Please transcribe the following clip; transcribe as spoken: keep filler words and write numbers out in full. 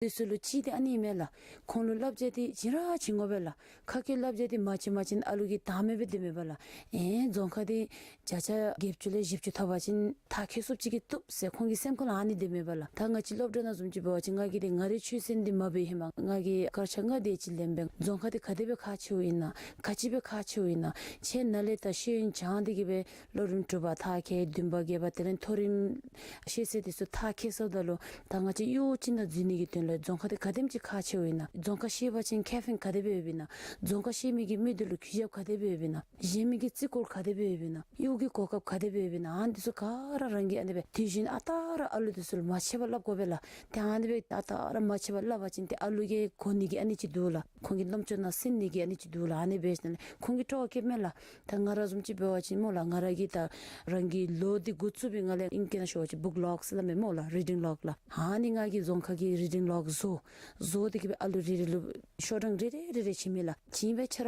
འདི་ཚུ་ལུ་ཅིག་འདི་ཨ་ནི་མས་ལགས། ཁོང་ལུ་བསླབ་བྱ་འདི་བྱིན་ར་བྱིན་དགོ་པས་ལགས། ཁ་སྐད་བསླབ་བྱ་འདི་མ་བྱིན་མ་བྱིན་ཨ་ལུ་གིས་དང་མེད་པའི་འདི་མེད་པས་ལགས། ཨེ་རྫོང་ཁ་འདི་བརྒྱ་ཆ་བརྒྱད་ཅུ་ལས་བཞི་བཅུ་ཐོབ་པ་ཅིན་མཐར་འཁྱོལ་ཚུགསཔ་ཅིག་གི་བཏུབ་ཟེར་ཁོང་གི་སེམས་ཁ་ལུ་ཨ་ནི་འདི་མེད་པས་ལགས། ད་ང་བཅས་སློབ་གྲྭ་ནང་བཟུམ་ཅིག་འབད་བ་ཅིན་ང་གིས་འདི་ང་རའི་ཆོས་ཚན་འདི་མ་འབད་ཧེ་མ་ང་གིས་དཀར་ཆག་ལྔ་འདི་ཅིག་ལེན་སྦེ་རྫོང་ཁ་འདི་ག་དེ་སྦེ་ཁག་ཆེཝ་ཨིན་ན་ག་ཅི་སྦེ་ཁག་ཆེཝ་ཨིན་ན་ཁྱེད་ནཱ་ལས་ད་ཤེས་ཡོན་སྦྱང་སྟེ་གི་སྦེ་ལོ་རིམ་དྲུག་པ་མཐར་འཁྱོལ་བདུན་པ་བརྒྱད་པ་དེ་ལས་མཐོ་རིམ་ཤེས་ཚད་འདི་ཚུ་མཐར་འཁྱོལ་སོངམ་ད་ལུ་ད་ང་བཅས་གཡོག་ཅིག་ནང་འཛུལ་ནི་གི་དོན་ལུ་རྫོང་ཁ་འདི་ག་དེམ་ཅིག་ཁག་ཆེཝ་ཨིན་ན། རྫོང་ཁ་ཤེས་པ་ཅིན་ཁེ་ཕན་ག་དེ་སྦེ་ཡོདཔ་ཨིན་ན། རྫོང་ཁ་ཤེས་མི་གིས་མི་འདི་ལུ་གུས་ཞབས་ག་དེ་སྦེ་ཡོདཔ་ཨིན་ན། གཞན་མི་གི་བརྩི་བཀུར་ག་དེ་སྦེ་ཡོདཔ་ཨིན་ན། གཡོག་གི་གོ་སྐབས་ག་དེ་སྦེ་ཡོདཔ་ཨིན་ན། ཨ་འདི་ཚུ་ག་ར་རང་གིས་ཨ་ནི་སྦེ་དུས་རྒྱུན་ཨ་རྟག་ར་ཨ་ལུ་འདི་ཚུ་ལུ་མ་ཆད་པར་སླབ་དགོ་པས་ལགས། ཏེ་ཨ་ནི་སྦེ་ཨ་རྟག་ར་མ་ཆད་པར་སླབ་པ་ཅིན་ཏེ་ཨ་ལུ་གིས་གོ་ནི་གི་ཨ་ནི་ཅིག་འདུག་ལགས། ཁོང་གི་རྣམ་ཅོ་ནང་སིམ་ནི་གི་ཨ་ནི་ཅིག་འདུག་ལགས། ཨ་ནི་སྦེ་ཞིནམ་ལས་ཁོང་གིས་སྤྲོ་བ་བསྐྱེདཔ་མས་ལགས། ད་ང་ར་བཟུམ་ཅིག་འབད་བ་ཅིན་སྨོ་ལགས། ང་ར་གིས་ད་རང་གི་ལོ་འདི་འགོ་བཙུགས་པའི་སྒང་ལས་ཨིང་སྐད་ནང་ཞུ་བ་ཅིན་བུཀ་ལོག་ཟེར་སླབ་མས་སྨོ་ལགས། རི་ཌིང་ལོག་ལགས། ཨ་ནི་ང་གིས་རྫོང་ཁ་གི་རི་ཌིང་ལོག་བཟོ་བཟོ་སྟེ་གི་སྦེ་ཨ་ལུ་རེ་རེ་ལུ་ཤོག་གྲངས་རེ་རེ་རེ་རེ་བྱིན་མས་ལགས། བྱིན་སྦེ་ཆ་